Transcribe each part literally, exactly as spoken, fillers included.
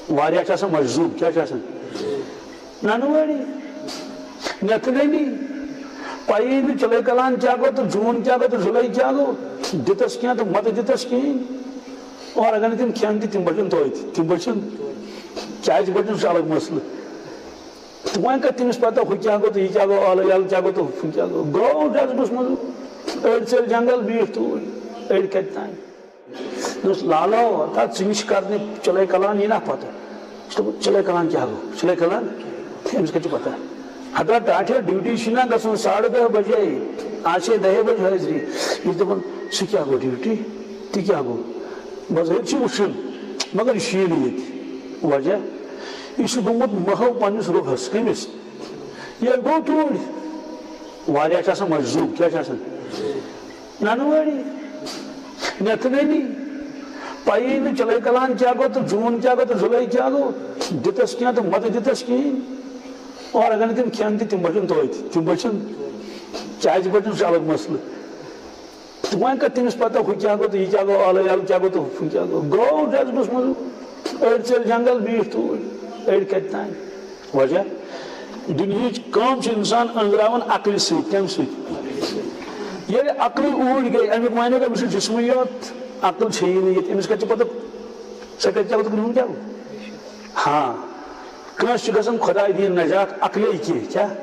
واریاہ چھِ آسان مجذوب، کیٛاہ چھِ آسان؟ ننہٕ وٲری، نٮ۪تہٕ نٔنی، پَیی نہٕ چِلَے کلان کیٛاہ گوٚو تہٕ جوٗن کیٛاہ گوٚو تہٕ جُلَے کیٛاہ گوٚو، دِتَس کینٛہہ تہٕ مَتہٕ دِتَس کِہیٖنۍ۔ اور اگر نہٕ تِم کھٮ۪ن تہِ، تِم بَچَن توتہِ، تِم بَچَن کیٛازِ بَچَن، سُہ چھُ الگ مسلہٕ۔ تہٕ وۄنۍ کَتہِ تٔمِس پَتہ ہُہ کیٛاہ گوٚو تہٕ یہِ کیٛاہ گوٚو، اَلہٕ یَلہٕ کیٛاہ گوٚو تہٕ ہُہ کیٛاہ گوٚو۔ گوٚو جذبَس منٛز، أڑۍ ژٔلۍ جنٛگل، بیٖٹھۍ توٗرۍ، أڑۍ کَتہِ تام۔ دوٚپُس، "لالو، تَتھ ژٕ نِش کَرنہِ چِلَے کلان یی نا پَتہ؟" دوٚپُن، "چِلَے کلان کیٛاہ گوٚو؟ چِلَے کلان؟ أمِس کَتہِ چھِ پَتہ؟" ہتا ٹاٹھے ڈیوٹی چھِ نا گژھُن ساڑٕ دَہ بجے، آز چھے دَہے بجہِ حٲضری۔ یہِ چھِ دَپان، "سُہ کیٛاہ گوٚو ڈیوٹی؟ تہِ کیٛاہ گوٚو؟" بظٲہِر چھِ وٕچھان، مگر یہِ چھُیی نہٕ ییٚتہِ۔ وجہ، یہِ چھُ گوٚمُت محو پنٛنِس روحَس۔ کٔمِس؟ یہِ گوٚو توٗرۍ۔ واریاہ چھِ آسان مجذوب، کیٛاہ چھِ آسان؟ ننہٕ وٲری، نٮ۪تہٕ نٔنی، پَیی نہٕ چِلَے کلان کیٛاہ گوٚو تہٕ جوٗن کیٛاہ گوٚو تہٕ جُلَے کیٛاہ گوٚو، دِتَس کینٛہہ تہٕ مَتہٕ دِتَس کِہیٖنۍ۔ اور اگر نہٕ تِم کھٮ۪ن تہِ، تِم بَچَن توتہِ، تِم بَچَن کیٛازِ بَچَن، سُہ چھُ الگ مسلہٕ۔ تہٕ وۄنۍ کَتہِ تٔمِس پَتہ ہُہ کیٛاہ گوٚو تہٕ یہِ کیٛاہ گوٚو، اَلہٕ یَلہٕ کیٛاہ گوٚو تہٕ ہُہ کیٛاہ گوٚو؟ گوٚو جذبَس منٛز، أڑۍ ژٔلۍ جنٛگل، بیٖٹھۍ توٗرۍ، أڑۍ کَتہِ تام۔ وجہ، دُنیہٕچ کٲم چھِ اِنسان أنٛزراوان عقلہِ سۭتۍ۔ کَمہِ سۭتۍ؟ ییٚلہِ عقلٕے اوٗرۍ گٔے، اَمیُک معنی گوٚو، أمِس چھُ جسمٕے یوت، عقل چھےٚ یی نہٕ ییٚتہِ۔ أمِس کَتہِ چھِ پَتہ، سۄ کَتہِ کیٛاہ ووت، کَتہِ کیٛاہ گوٚو؟ ہاں، کٲنٛسہِ چھُ گژھان خۄداے دِیِن نجات عقلے کینٛہہ، کیٛاہ؟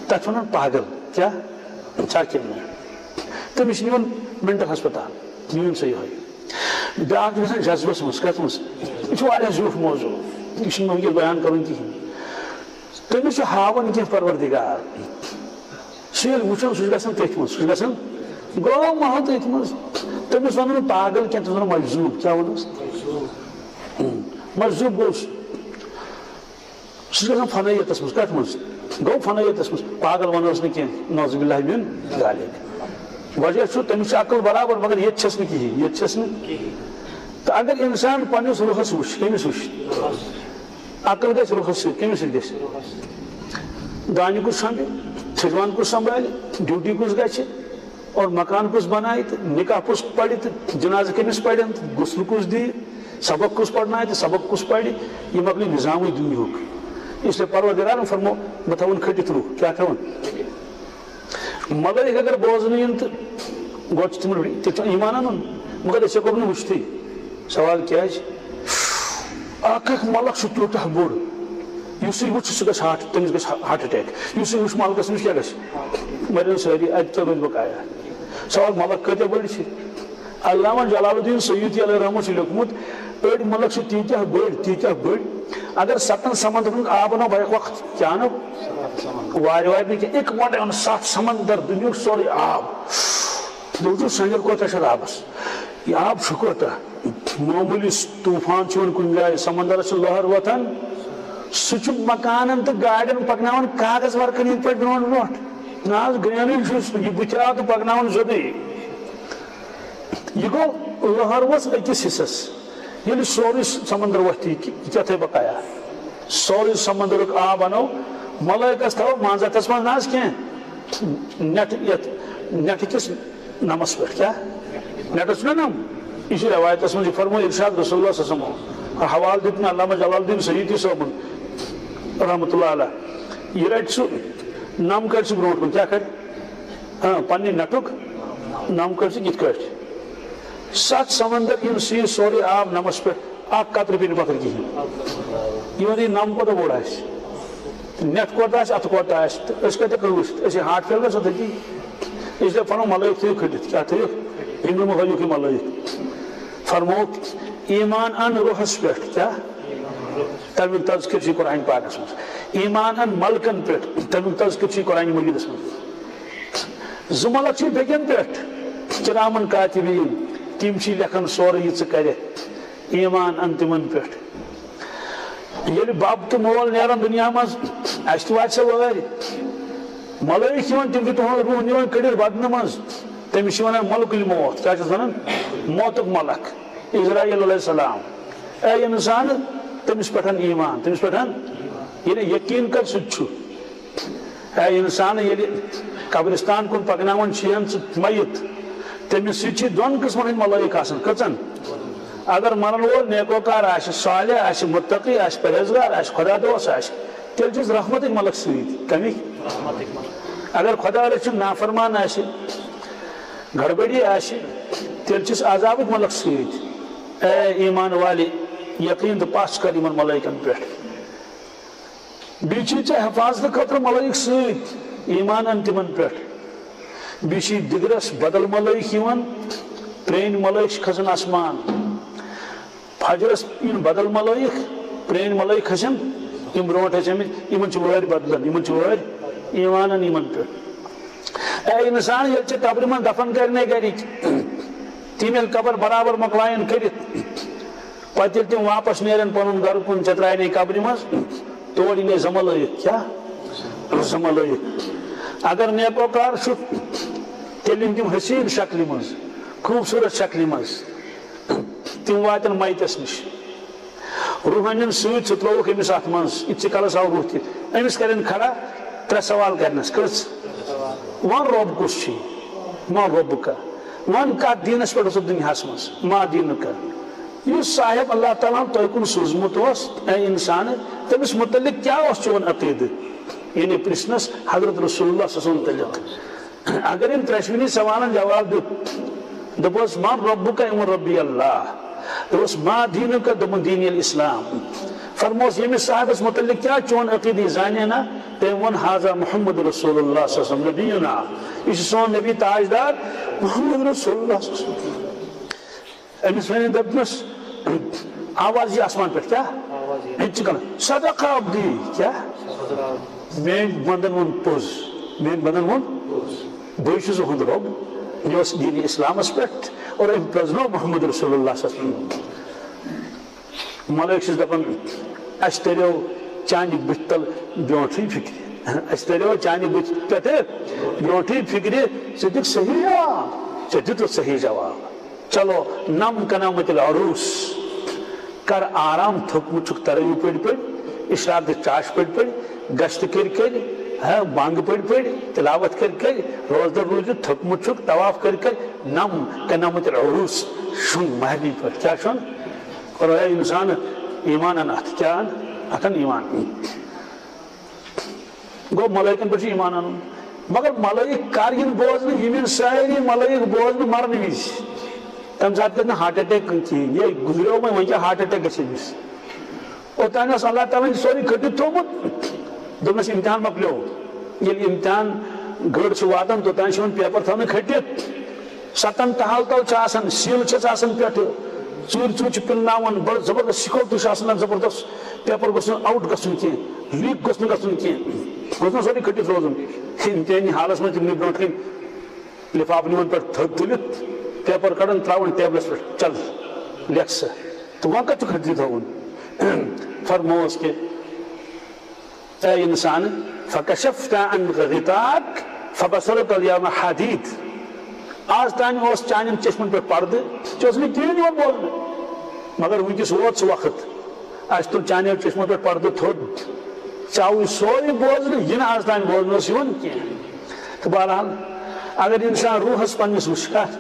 تَتھ چھِ وَنان پاگل، کیٛاہ؟ چھا کِنہٕ نہٕ؟ تٔمِس چھِ نِوان مٮ۪نٹَل ہسپتال، میون سا یِہوٚے۔ بیٛاکھ چھُ گژھان جذبَس منٛز، کَتھ منٛز؟ یہِ چھُ واریاہ زیوٗٹھ موضوع، یہِ چھُنہٕ مےٚ وٕنکیٚس بیان کَرُن کِہیٖنۍ۔ تٔمِس چھُ ہاوان کینٛہہ پروردگار۔ سُہ ییٚلہِ وٕچھان، سُہ چھُ گژھان تٔتھۍ منٛز، سُہ چھُ گژھان، گوٚو محو تٔتھۍ منٛز۔ تٔمِس وَنو نہٕ پاگل کینٛہہ، تٔمِس وَنو مجذوب۔ کیٛاہ وَنوس؟ ہُم۔ مجذوب گوٚو سُہ۔ سُہ چھُ گژھان فنٲیتَس منٛز۔ کَتھ منٛز؟ گوٚو فنٲیتَس منٛز۔ پاگل وَنوس نہٕ کینٛہہ، نعوذ باللہ من ذالک۔ وجہ چھُ، تٔمِس چھِ عقل برابر، مگر ییٚتہِ چھَس نہٕ کِہیٖنۍ، ییٚتہِ چھَس نہٕ۔ تہٕ اگر اِنسان پنٛنِس روحَس وٕچھِ، کٔمِس وٕچھِ؟ عقل گژھِ روحس سۭتۍ، کٔمِس سۭتۍ گژھِ؟ دانہِ کُس سۄمبہِ، تھٔجوان کُس سنبھالہِ، ڈیوٹی کُس گژھِ، اور مکان کُس بنایہِ تہٕ نکاح کُس پرِ تہٕ جنازٕ کٔمِس پرن تہٕ غسل کُس دِیہِ، سبق کُس پرنایہِ تہٕ سبق کُس پرِ، یہِ مۄکلہِ نظامٕے دُنیہُک۔ اس لیے پروردگارن فرمو، بہٕ تھاوَن کھٔٹِتھ روح، کیٛاہ تھاوَن؟ ملٲیِک اگر بوزنہٕ یِن تہٕ گۄڈٕ چھِ تِمن وٕنہِ، تیٚلہِ چھُ ایمان اَنُن، مگر أسۍ ہٮ۪کو نہٕ وٕچھتھٕے۔ سوال کیٛازِ؟ اکھ اکھ ملک چھُ تیوٗتاہ بوٚڑ، یُسٕے وٕچھِ سُہ گژھِ ہارٹ، تٔمِس گژھِ ہارٹ اٹیک، یُسٕے وٕچھِ ملکس، تٔمِس کیٛاہ گژھِ؟ مرن سٲری، اَتہِ کیٛاہ روزِ بقایا؟ سوال، ملک کۭتیاہ بٔڑۍ چھِ؟ علامہ جلال الدین سیوطی علیہ رحمہ چھُ لیوٚکھمُت، أڑۍ ملک چھِ تیٖتیٛاہ بٔڑۍ، تیٖتیٛاہ بٔڑۍ، اگر ستن سمندرن ہُنٛد آب انو بیک وقت، کیٛاہ انو؟ وارِ وارِ نہٕ کینٛہہ، اِکوٹے اوٚن ستھ سمندر، دُنیہُک سورُے آب۔ دوٚپُس، سنجر کوتاہ چھُ آبس؟ یہِ آب چھُ کوتاہ؟ معموٗلی طوٗفان چھُ یِوان کُنہِ جایہِ، سمندرس چھِ لہر وۄتھان، سُہ چھُ مکانن تہٕ گاڑٮ۪ن پکناوان کاغذ ورقن ہٕنٛدۍ پٲٹھۍ برونٛٹھ برونٛٹھ۔ نہ حظ، گرینٕے چھُس، یہِ بٕتھِ آو تہٕ پکناوان زوٚدُے۔ یہِ گوٚو لہر ؤژھ أکِس حصس۔ ییٚلہِ سورُے سمندر وۄتھِ، یہِ کہِ-، یہِ کیٛاہ تھٲے بقایا؟ سورُے سمندرُک آب اَنو، ملٲیکس تھاوو منٛز اَتھس منٛز نہ حظ کینٛہہ، نٮ۪ٹھ یَتھ، نٮ۪ٹھٕ کِس نمس پٮ۪ٹھ۔ کیٛاہ؟ نٮ۪ٹس چھُنہ نم؟ یہِ چھُ رٮ۪وایتس منٛز، یہِ فرموو ارشاد رسول اللہ صلی اللہ علیہ وسلم۔ حوالہٕ دیُت مےٚ علامہ جلال الدین سیوطی صٲبُن رحمتہ اللہ علیہ۔ یہِ رَٹہِ سُہ نم کَڑِ سُہ برونٛٹھ کُن، کیٛاہ کَڑِ؟ ہاں، پننہِ نٹُک نم کٔرۍ زِ کِتھ کٲٹھۍ؟ ستھ سمندر یِن سُہ یہِ سورُے آب نمس پٮ۪ٹھ، اکھ قطرٕ پیٚیہِ نہٕ پتھر کِہیٖنۍ۔ یہِ وَنہِ یہِ نم کوٗتاہ بوٚڑ آسہِ، نٮ۪ٹھ کوٗتاہ آسہِ، اَتھٕ کوٗتاہ آسہِ، تہٕ أسۍ کَتہِ ہٮ۪کو وٕچھِتھ؟ أسۍ چھِ ہارٹ فیل گژھان تٔتی۔ أسۍ دَپو، فرمو ملٲیِک تھٲیِو کھٔٹِتھ، کیٛاہ تھٲیِو؟ یِم نِمو ہٲیِو کہِ ملٲیِک۔ فرمووُکھ، ایمان اَن روحس پٮ۪ٹھ، کیٛاہ؟ تَمیُک تذکر چھُ قرآن پاکس منٛز۔ ایمان اَن ملکن پٮ۪ٹھ، تَمیُک تذکر چھُ قرآن مجیدس منٛز۔ زٕ ملک چھِ بیٚکٮ۪ن پٮ۪ٹھ، کرامن کاتبین، تِم چھِ لیکھان سورُے یہِ ژٕ کرکھ۔ ایمان اَن تِمن پٮ۪ٹھ۔ ییٚلہِ بب تہٕ مول نیرن دُنیا منٛز، اَسہِ تہِ واتہِ سۄ وٲرۍ۔ ملٲیِک چھِ یِوان، تِم چھِ تُہُنٛد روح نِوان کٔڑِتھ بدنہٕ منٛز۔ تٔمِس چھِ وَنان ملک الموت۔ کیٛاہ چھِس وَنان؟ موتُک ملک، عزرائیل علیہ السلام۔ اے اِنسان، تٔمِس پٮ۪ٹھ اَن ایمان، تٔمِس پٮ۪ٹھ اَن، یعنی یقیٖن کر، سُہ تہِ چھُ۔ اے اِنسان، ییٚلہِ قبرستان کُن پکناوان چھِہن ژٕ میت، تٔمِس سۭتۍ چھِ دۄن قٕسمن ہٕنٛدۍ ملٲیِک آسان۔ کٔژن؟ اگر مرن وول نیکوکار آسہِ، صالح آسہِ، متقی آسہِ، پرہیزگار آسہِ، خدا دوست آسہِ، تیٚلہِ چھُس رحمتٕکۍ ملک سۭتۍ۔ کمِکۍ؟ اگر خدا رٔچھِن نافرمان آسہِ، گڑبڑی آسہِ، تیٚلہِ چھِس عذابٕکۍ ملک سۭتۍ۔ اے ایمان والے، یقین تہٕ پژھ کر یِمن ملٲیکن پٮ۪ٹھ۔ بیٚیہِ چھِ ژےٚ حفاظتہٕ خٲطرٕ ملٲیِک سۭتۍ، ایمان اَن تِمن پٮ۪ٹھ۔ بیٚیہِ چھِ دِگرس بدل ملٲیِک یِوان، پرٛٲنۍ ملٲیِک چھِ کھسان آسمان۔ فجرس یِن بدل ملٲیِک، پرٛٲنۍ ملٲیِک کھسن، یِم برونٛٹھ ٲسۍ آمٕتۍ، یِمن چھِ وٲرۍ بدلان، یِمن چھِ وٲرۍ ایمان اَن یِمن پٮ۪ٹھ۔ اے انسان، ییٚلہِ ژےٚ قبرِ منٛز دفن کرنے گرِکۍ، تِم ییٚلہِ قبر برابر مۄکلاین کٔرِتھ، پتہٕ ییٚلہِ تِم واپس نیرن پنُن گرٕ کُن، ژےٚ ترٛاینے قبرِ منٛز، تور یِنے زٕ ملٲیِک۔ کیٛاہ؟ زٕ ملٲیِک۔ اگر نیکوکار چھُکھ، تیٚلہِ یِن تِم حسیٖن شکلہِ منٛز، خوٗبصوٗرت شکلہِ منٛز۔ تِم واتن میتس نِش۔ روح انن سۭتۍ، سُہ ترٛووُکھ أمِس اتھ منٛز، یِتھسٕے کالس آو روح تہِ۔ أمِس کرن کھڑا ترٛےٚ سوال کرنس۔ کٔژ؟ وَن، رۄب کُس چھُے؟ من ربک؟ وَن، کتھ دیٖنس پٮ۪ٹھ اوسُکھ دُنیاہس منٛز؟ ما دینک؟ یُس صاحب اللہ تعالیٰ ہن تۄہہِ کُن سوٗزمُت اوس، اے انسان، تٔمِس متعلق کیٛاہ اوس چون عقیدٕ؟ یعنی پرژھنس حضرت رسول اللہ صلی اللہ علیہ وسلم متعلق۔ اگر أمۍ ترٛٮ۪شوٕنی سوالن جواب دیُت، دوٚپُس، من ربک؟ أمۍ ووٚن، ربی اللہ۔ دوٚپُس، ما دینک؟ دوٚپُن، دینی الاسلام۔ فرموس، ییٚمِس صاحبس متعلق کیٛاہ چون عقیدٕ، یہِ زانے نا؟ تٔمۍ ووٚن، ہذا محمد رسول اللہ صلی اللہ علیہ وسلم نبینا۔ یہِ چھُ سون نبی تاجدار محمد رسول اللہ صلی اللہ علیہ وسلم۔ أمِس وَنہِ، دوٚپنَس، آواز یی آسمان پٮ۪ٹھ، کیٛاہ؟ آواز یی۔ یہِ تہِ چھِ کَران، صدق عبدی، کیٛاہ؟ صدق عبدی۔ میٛٲنۍ بنٛدَن ووٚن پوٚز، میٛٲنۍ بنٛدَن ووٚن پوٚز۔ بٕے چھُس یِہُنٛد رۄب، مےٚ اوس دیٖنِ اِسلامَس پٮ۪ٹھ اور أمۍ پرٛزنوو محمد رسول اللہ صلی اللہ علیہ وسلم۔ ملٲیِک چھِس دَپان، اَسہِ تٔریو چانہِ بٕتھِ تَل برٛونٛٹھٕے فِکرِ، اَسہِ تٔریو چانہِ بٕتھِ پٮ۪ٹھٕ برٛونٛٹھٕے فِکرِ، ژےٚ دیُتُکھ صحیح جواب، ژےٚ دیُتُتھ صحیح جواب۔ چلو، نم کنامت العروس، کر آرام، تھوٚکمُت چھُکھ ترٲوِو پٔڑۍ پٔڑۍ، اشراق دِ چاش پٔڑۍ پٔڑۍ، گشت کٔرۍ کٔرۍ، ہہ، بانٛگہٕ پٔڑۍ پٔڑۍ، تلاوت کٔرۍ کٔرۍ، روزدر روٗزِتھ تھوٚکمُت چھُکھ، طواف کٔرۍ کٔرۍ، نم کنامت العروس، شۄنٛگ مہرنہِ پٲٹھۍ۔ کیٛاہ شۄنٛگ؟ اور اے انسان، ایمان اَن اَتھ۔ کیٛاہ اَن؟ اَتھ اَن ایمان۔ گوٚو، ملٲیکن پٮ۪ٹھ چھُ ایمان اَنُن۔ مگر ملٲیک کر یِن بوزنہٕ؟ یِم یِن سٲری ملٲیک بوزنہٕ مرنہٕ وِزِ۔ تَمہِ ساتہٕ گژھِ نہٕ ہارٹ اٹیک کِہیٖنۍ۔ یہِ گُزریو وۄنۍ، وۄنۍ کیٛاہ ہارٹ اٹیک گژھِ أمِس؟ اوٚتام اوس اللہ تعالیٰ ہن سورُے کھٔٹِتھ تھوٚومُت۔ دوٚپنَس، امتحان مۄکلیو۔ ییٚلہِ امتحان گٔر چھِ واتان، توٚتام چھِ یِوان پیپر تھاونہٕ کھٔٹِتھ۔ ستن تحل تل چھِ آسان، سیٖل چھَس آسان پٮ۪ٹھٕ، ژوٗرِ ژوٗرِ چھِ پِلناوان، بڑٕ زبردست سِکیورٹی چھِ آسان، زبردست۔ پیپر گوٚژھ نہٕ آوُٹ گژھُن کینٛہہ، لیٖک گوٚژھ نہٕ گژھُن کینٛہہ، گوٚژھ نہٕ سورُے کھٔٹِتھ روزُن۔ امتحٲنی حالس منٛز تِمنٕے برونٛٹھ کَنۍ لِفافہٕ نِوان پٮ۪ٹھ تھٔد تُلِتھ، پیپر کڑان، تراوان ٹیبلس پٮ۪ٹھ، چل، لیکھ سا۔ تہٕ وۄنۍ کتھ چھُ کھٔٹِتھ تھاوُن؟ فرمووس کہِ، اے انسان، فکشفنا عنک غطاءک فبصرک الیوم حدید۔ آز تام اوس چانٮ۪ن چشمن پٮ۪ٹھ پردٕ، ژےٚ اوس نہٕ کِہیٖنۍ یِوان بوزنہٕ، مگر وٕنکیٚس ووت سُہ وقت، اَسہِ تُل چانٮ۪و چشمو پٮ۪ٹھ پردٕ تھوٚد، ژےٚ آوُے سورُے بوزنہٕ، یہِ نہٕ آز تام بوزنہٕ اوس یِوان کینٛہہ۔ تہٕ بہرحال، اگر انسان روحس پننِس وٕچھِ، کتھ،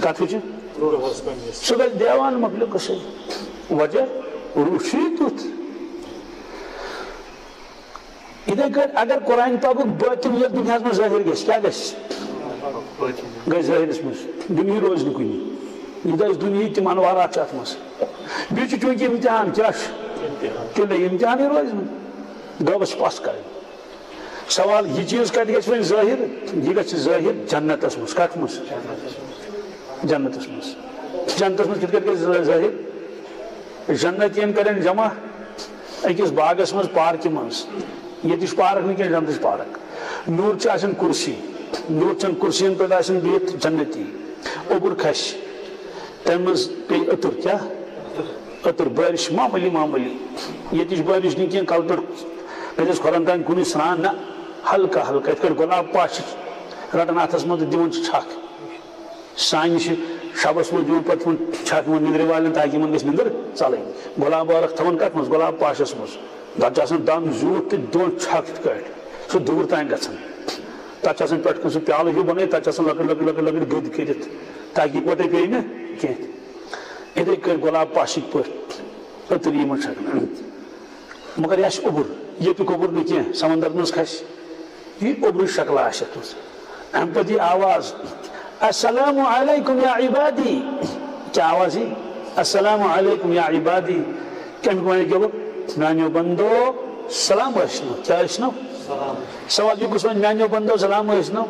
کتھ وٕچھِ؟ روحس پننِس۔ سُہ گژھِ دیوان، مۄکلیو قصے۔ وجہ، روح چھُے تیُتھ۔ یِتھے کٲٹھۍ اگر قرآن پاکُک باطن یتھ دُنیاہس منٛز ظٲہِر گژھِ، کیٛاہ گژھِ؟ گژھِ ظٲہِرس منٛز، دُنیا روزِ نہٕ کُنہِ۔ یہِ دَسہِ دُنیہٕکۍ تِم انوارات چھِ اتھ منٛز۔ بیٚیہِ چھُ چوٗنٛکہِ امتحان، کیٛاہ چھُ؟ تیٚلہِ امتحانٕے روزِ نہٕ۔ گوٚو، بس پَژھ کَرٕنۍ۔ سوال، یہِ چیٖز کَتہِ گژھِ وۄنۍ ظٲہِر؟ یہِ گژھِ ظٲہِر جنتَس منٛز۔ کَتھ منٛز؟ جنتَس منٛز۔ جنتَس منٛز کِتھ کٔنۍ گژھِ ظٲ-، ظٲہِر؟ جنتیَن کَرن جمع أکِس باغَس منٛز، پارکہِ منٛز۔ ییٚتِچ پارک نہٕ کینٛہہ، جنتٕچ پارک۔ نوٗر چھِ آسان کُرسی، نوٗر چٮ۪ن کُرسِیَن پٮ۪ٹھ آسن بِہِتھ جنتی۔ اوٚبُر کھسہِ، تَمہِ منٛز پیٚیہِ أتُر۔ کیٛاہ؟ أتُر، بٲرِش معموٗلی معموٗلی۔ ییٚتِچ بٲرِش نہٕ کینٛہہ، کَلہٕ پٮ۪ٹھ گژھٮ۪س کھۄرَن تام کُنُے سرٛان، نہ، ہلکہٕ ہلکہٕ۔ یِتھ کٲٹھۍ گۄلاب پاش چھِ رَٹان اَتھَس منٛز تہٕ دِوان چھِ چھَکھ۔ سانہِ چھِ شَبَس منٛز دِوان پَتہٕ تِمَن چھَکھ یِمَن نِندرِ والٮ۪ن، تاکہِ یِمَن گژھِ نِندٕر ژَلٕنۍ۔ گۄلاب بٲرَکھ تھاوان کَتھ منٛز؟ گۄلاب پاشَس منٛز۔ تَتھ چھُ آسان دَم زیوٗٹھ تہٕ دِوان چھَکھ یِتھ کٲٹھۍ، سُہ دوٗر تام گژھان۔ تَتھ چھُ آسان پٮ۪ٹھ کُن سُہ پیالہٕ ہیوٗ بَنٲیِتھ، تَتھ چھُ آسان لۄکٕٹۍ لۄکٕٹۍ لۄکٕٹۍ لۄکٕٹۍ گٔدۍ کٔرِتھ، تاکہِ یِکوَٹَے پیٚیہِ نہٕ کینٛہہ۔ یِتھَے کٔنۍ گۄلاب پاشٕکۍ پٲٹھۍ أتٕر یِمَن شکلَن۔ مگر یہِ آسہِ اوٚبُر، ییٚتیُک اوٚبُر نہٕ کینٛہہ، سمندر منٛز کھسہِ، یہِ اوٚبرٕچ شکلہ آسہِ یَتھ منٛز۔ اَمہِ پتہٕ یی آواز، "السلام علیکم یا عبادی۔" کیٛاہ آواز یی؟ "السلام علیکم یا عبادی۔" کَمیُک وَنہِ کیٛاہ گوٚو؟ میٛانیو بندو، سلام ٲسۍ نو۔ کیٛاہ ٲسۍ نو؟ سوال یہِ کُس وَنہِ، "میٛانیو بندو، سلام ٲسۍ نو؟"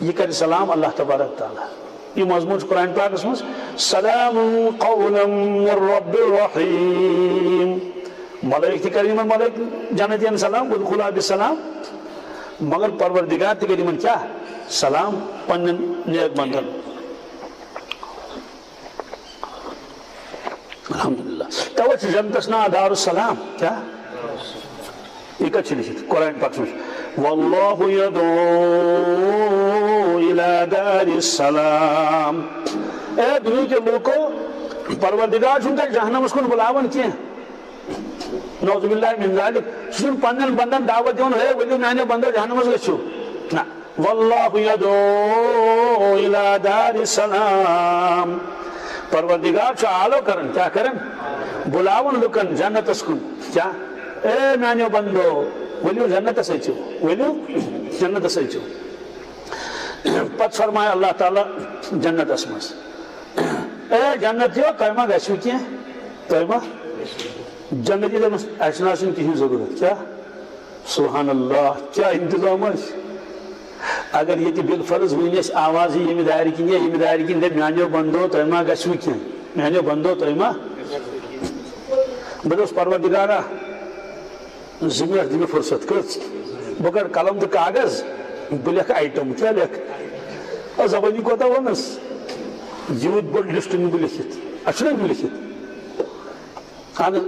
یہِ کَرِ سلام اللہ تبارک تعالیٰ۔ یہِ مضموٗن چھُ قرآن پاکَس منٛز، "سلام قولا من رب الرحیم۔" ملائک تہِ کَرِ یِمَن ملائک جنتیَن سلام، "ادخلا بسلام۔" مگر پروردگار تہِ کَرِ یِمَن کیٛاہ؟ سلام پنٛنٮ۪ن نیک بندن۔ الحمدللہ۔ توے چھُ جنتس ناو دار السلام۔ کیٛاہ؟ یہِ کتہِ چھُ لیکھِتھ؟ قرآن پاکس منٛز، "واللہ یدعو الی دار السلام۔" اے دُنیہٕکیو لوٗکو، پروردگار چھُنہٕ تۄہہِ جہنمس کُن بُلاوان کینٛہہ۔ نعوذ باللہ من ذالک۔ سُہ چھُنہٕ پننٮ۪ن بندن دعوت دِوان، "ہے، ؤلِو میانیو بندو، جہنمس گٔژھِو۔" نہ۔ "واللہ یدعو الی دار السلام۔" پروردگار چھُ آلو کران، کیٛاہ کران؟ بُلاوان لُکن جنتس کُن۔ کیٛاہ؟ "اے میانیو بندو، ؤلِو جنتس أژِو، ؤلِو جنتس أژِو۔" پتہٕ فرمایہِ اللہ تعالیٰ جنتس منٛز، "اے جنتیو، تۄہہِ ما گژھِو کینٛہہ؟ تۄہہِ ما؟" جنتی دپان، "اَسہِ نہ حظ چھُنہٕ کِہیٖنۍ ضروٗرت۔" کیٛاہ؟ سبحان اللہ، کیٛاہ انتظام آسہِ؟ اگر ییٚتہِ بالفرض وٕنہِ اَسہِ آواز یی ییٚمہِ دارِ کِنۍ یا ییٚمہِ دارِ کِنۍ، دَپہِ، "میٛانیو بندو، تۄہہِ ما گژھِوٕ کینٛہہ؟ میٛانیو بندو، تۄہہِ ما؟" بہٕ دَپَس، "پروردگارا، زٕ منٹ دِ مےٚ فرصت، کٔژ؟ بہٕ کَڑٕ قلم تہٕ کاغذ، بہٕ لیکھٕ آیٹم، کیٛاہ لیکھٕ؟ آ، زبٲنی کوتاہ وَنَس؟ یوٗت بوٚڑ لِسٹ نِمہٕ بہٕ لیکھِتھ۔ اَسہِ چھُنہ یہِ لیکھِتھ؟" اہن حظ،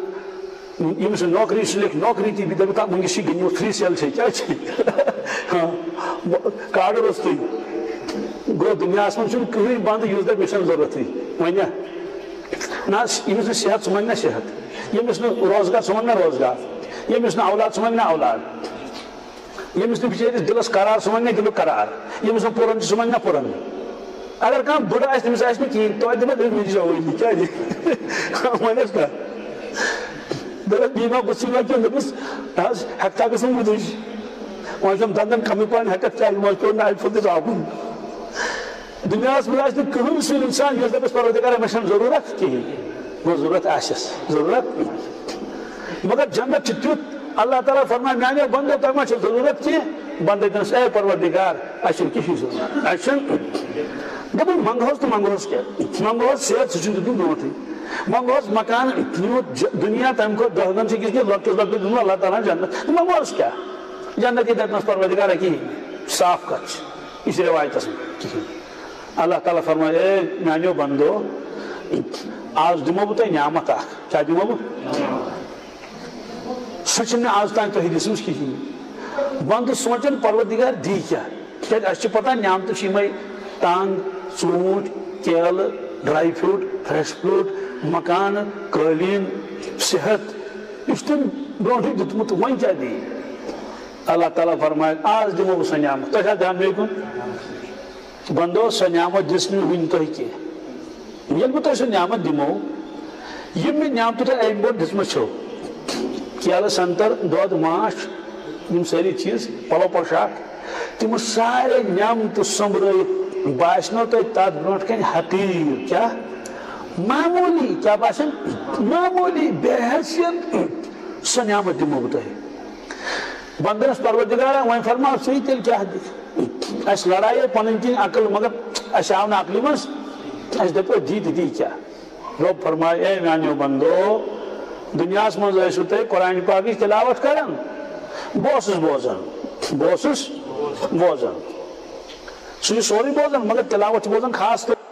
ییٚمِس نہٕ نوکری چھِ، لیکھِ نوکری تہِ، بیٚیہِ دَپہِ، "تَتھ وٕنکیٚس چھِ گِنٛدمُت فرٛی سیل چھے، کیٛاہ چھے؟" ہاں، کارڈ روٚستُے۔ گوٚو، دُنیاہَس منٛز چھُنہٕ کٕہٕنۍ بنٛد یُس دَپہِ، "مےٚ چھَنہٕ ضوٚرَتھٕے۔" وۄنۍ یا؟ نہ حظ، ییٚمِس نہٕ صحت، سُہ منٛگہِ نہ صحت۔ ییٚمِس نہٕ روزگار، سُہ منٛگہِ نہ روزگار۔ ییٚمِس نہٕ اولاد، سُہ منٛگہِ نہ اولاد۔ ییٚمِس نہٕ بِچٲرِس دِلَس قرار، سُہ وَنہِ نہٕ دِلُک قرار۔ ییٚمِس نہٕ پُرن چھُ، سُہ وَنہِ نہ پُرن۔ اگر کانٛہہ بُڈٕ آسہِ، تٔمِس آسہِ نہٕ کِہیٖنۍ، توتہِ دِمو تٔمِس مِٹہِ جوٲنی۔ کیٛازِ؟ وۄنۍ ٲس کَتھ۔ دوٚپُس، "بیٚیہِ ما گوٚژھ یہِ وۄنۍ کیٚنٛہہ؟" دوٚپُس، "نہ حظ، ہٮ۪کہٕ تھا گٔژھٕم وُدٕج۔ وۄنۍ چھُم دَنٛدَن کَمٕے پَہَن ہٮ۪کَتھ، کیٛازِ وۄنۍ پیوٚو نہٕ اَکہِ پھِرِ تہِ ژاپُن۔" دُنیاہَس منٛز آسہِ نہٕ کٕہٕنۍ سُہ اِنسان یُس دَپٮ۪س، "پروردگارا، مےٚ چھَنہٕ ضروٗرت کِہیٖنۍ۔" گوٚو ضروٗرت آسٮ۪س، ضروٗرت۔ مگر جنت چھُ تیُتھ، اللہ تعالیٰ فرمایہِ، "میٛانیو بندو، تۄہہِ ما چھو ضروٗرت کینٛہہ؟" بندٕ دَپٮ۪س، "اے پروردگار، اَسہِ چھُنہٕ کِہیٖنۍ ضروٗرت، اَسہِ چھُنہٕ۔" دَپُن، "منٛگہوس تہٕ منٛگہوس کیٛاہ؟ منٛگہوس صحت، سُہ چھُنہٕ دیُتمُت برونٛٹھٕے۔ منٛگہوس مکان، یُتھ ج-، دُنیا تَمہِ کھۄتہٕ دَہ گُنہٕ چھِ أکِس کِس لۄکٹِس لۄکٹِس دیُتمُت اللہ تعالیٰ ہَن جنت۔ منٛگہوس کیٛاہ؟ جنت یی دَپنَس، پروردگارا، کِہیٖنۍ۔" صاف کَتھ چھِ۔ یہِ چھِ رِوایتَس منٛز کِہیٖنۍ۔ اللہ تعالیٰ فرمایہِ، "اے میٛانیو بندو، آز دِمو بہٕ تۄہہِ نعمت اَکھ۔" کیٛاہ دِمو بہٕ؟ سُہ چھُنہٕ مےٚ آز تام تۄہہِ دِژمٕژ کِہیٖنۍ۔ بندٕ سونٛچان، پروردگار دی کیٛاہ؟ کیٛازِ اَسہِ چھِ پتہ، نعمتہٕ چھِ یِمَے ٹنٛگ، ژوٗنٛٹھۍ، کیلہٕ، ڈراے فروٹ، فریش فروٹ، مکانہٕ، قٲلیٖن، صحت، یہِ چھُ تٔمۍ برونٛٹھٕے دیُتمُت، وۄنۍ کیٛاہ دی؟ اللہ تعالیٰ فرمایہِ، آز دِمو بہٕ سۄ نعمت۔ تۄہہِ چھا دھیان بیٚیہِ کُن؟ بندو، سۄ نعمت دِژ نہٕ وٕنہِ تۄہہِ کینٛہہ۔ ییٚلہِ بہٕ تۄہہِ سۄ نعمت دِمو، یِم مےٚ نعمتہٕ تۄہہِ اَمہِ برونٛٹھ دِژمٕژ چھو، کیلہٕ، سنٛگتر، دۄد، ماچھ، یِم سٲری چیٖز، پلو پوشاک، تِم سارے نعمتہٕ سۄمبرٲیِتھ باسہِ نو تۄہہِ تَتھ برونٛٹھ کَنہِ حقیٖر، کیٛاہ؟ معموٗلی، کیٛاہ باسان؟ معموٗلی، بے حیثیت، سۄ نعمت دِمو بہٕ تۄہہِ۔ بندَس، پروردگارا، وۄنۍ فرماو ژٕے، تیٚلہِ کیٛاہ دِکھ؟ اَسہِ لڑایے پنٕنۍ کِنۍ عقل، مگر اَسہِ آو نہٕ عقلہِ منٛز، اَسہِ دَپیو، دی تہٕ دی کیٛاہ؟ رۄب فرمایہِ، اے میٛانیو بندو، دُنیاہَس منٛز ٲسِو تُہۍ قرآن پاکٕچ تلاوت کران، بہٕ اوسُس بوزان، بہٕ اوسُس بوزان۔ سُہ چھُ سورُے بوزان، مگر تلاوت چھُ بوزان خاص طور۔